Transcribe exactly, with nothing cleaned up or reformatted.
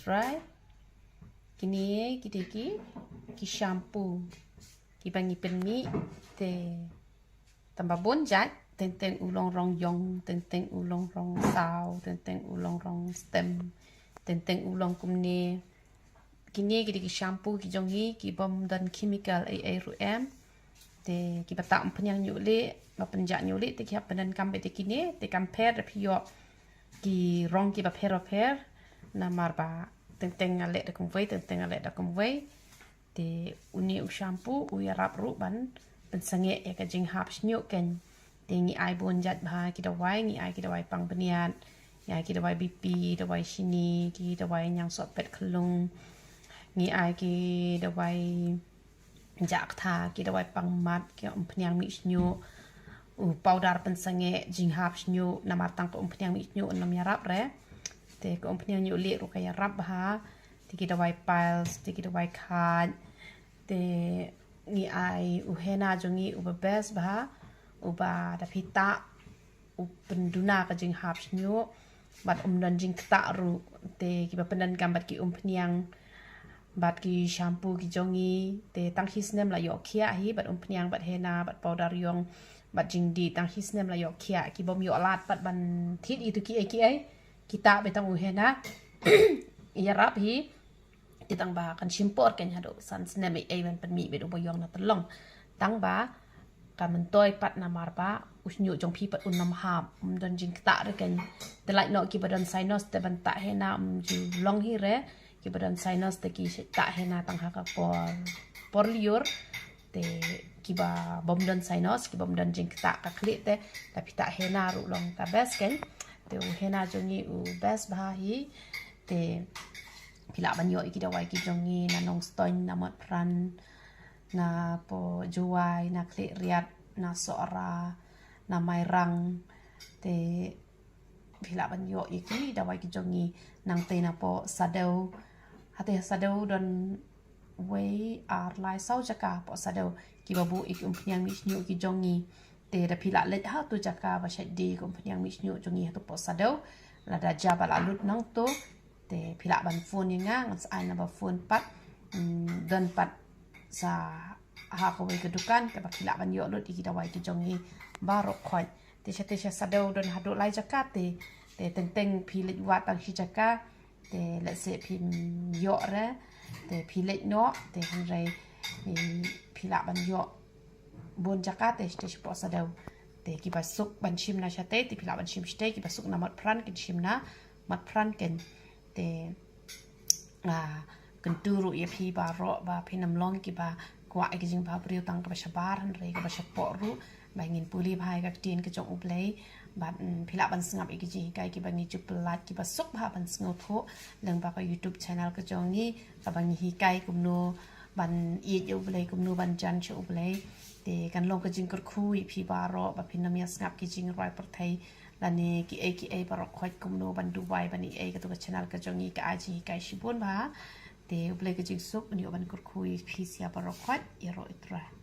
Try. Kine ki dei ki, ki shampoo kiba ngi pynmih te tang ba bun jait, teng teng u long rong yong, teng teng u long rong saw, teng teng u long rong stem, teng teng u long kumne. Kine ki dei ki shampoo ki jong ngi ki bym don chemical ei ei ruh em. Te kiba tah umphniang ñiuh lieh, ba pynjah ñiuh lieh, te ki hap pyndonkam beit te kine, te compare da phi ïoh ki rong kiba pher ba pher, namar ba teng teng nga leh da kumwei, teng teng nga leh da kumwei. Te une u shampoo u ïarap ruh ban pynsangeh ïa ka jinghap shñiuh kein. Te ngi ai bun jait bha ki dawai, ngi ai ki dawai pang bniat, ngi ai ki dawai B P, dawai shini, ki dawai ñiang soh pet khyllung, ngi ai ki dawai jah ktha, ki dawai pang mat, ki umphniang mih shñiuh, u powder pynsangeh jinghap shñiuh, namar tang ka umphniang mih shñiuh ym ïarap re. Te ka umphniang ñiuh lieh ruh ka ïarap bha. Te ki dawai piles, te ki dawai khait. Te ngi ai u henna jong ngi uba best bha, uba da phi tah u pynduna ka jinghap shñiuh, bad um don jingktah ruh. Te kiba pyndonkam bad ki umphniang bad ki shampoo ki jong ngi, te tang hi snem la ïoh khiah hi, bad umphniang, bad henna, bad powder yong, bad jingdih, tang hi snem la ïoh khiah. Ki bym ïoh lad pat ban thied ïa tu kiei kiei, ki tah beit tang u henna. Ïarap hi. Te tang ba kan shim por kein haduh san snem ei ei ban pynmih beit uba yong na tyllong. Tang ba ka myntoi pat namar ba u shñiuh jong phi pat un ym hap, um don jingktah re kein. Te lait noh kiba don sinus te ban tah henna ym ju long hi re. Kiba don sinus te ki tah henna tang ha ka por, por lyiur. Te kiba bym don sinus, kiba bym don jingktah ka khlieh te da phi tah henna ruh long ka best kein. Te u henna jong ngi u best bha hi. Te phi lah ban ïoh ïa ki dawai ki jong ngi na Nongstoiñ, na Motphran, na poh Jowai, na Khliehriat, na Sohra, na Mairang. Te phi lah ban ïoh ïa ki dawai ki jong ngi nangtei na poh Saddew. Hatei Saddew don wei ar lai saw jaka poh Saddew kiba buh ïa ki umphniang mih shñiuh ki jong ngi. Te da phi lah leit ha tu jaka ba shait die ka umphniang mih shñiuh jong ngi ha tu poh Saddew. Lada jia ba la lut nangtu te phi lah ban phone ïa nga, ngan sa ai number phone pat. Hmm, don pat sa ha kawei ka dukan kaba phi lah ban ïoh lut ïa ki dawai ki jong ngi baroh khoit. Te shatei sha Saddew don haduh lai jaka te, te teng teng phi leit wad tang shi jaka. Te lehse phim ïoh re, te phi leit noh, te hynrei, eh, phi lah ban ïoh bun jaka te shatei shapoh Saddew. Te kiba suk ban shim na shatei te phi lah ban shim shatei, kiba suk na Motphran kin shim na Motphran kein. Te, ah, kyntu ruh ïa phi baroh ba phin ym long kiba kwah ïa ka jingbhabriew tang kaba shabar, hynrei kaba shapoh ruh, ba ngin pule bha ïa ka ktien ka jong U Blei. Bad, mm, phi lah ban sngap ïa ki jinghikai kiba ngi ju pyllait kiba suk bha ban sngewthuh lyngba ka YouTube channel ka jong ngi, kaba ngi hikai kumno ban ïeit ïa U Blei, kumno ban jan sha U Blei. Te kan long ka jingkyrkhu ïa phi baroh ba phin ym ïa sngap ki jingrwai pyrthei lane kiei kiei baroh khoit kumno ban duwai ban ïeit ïa katu ka channel ka jong ngi, ka ai jinghikai shibun bha. Te U Blei ka jingsuk un ïoh ban kyrkhu ïa phi sia baroh khoit. Ïaroh Ïthuh.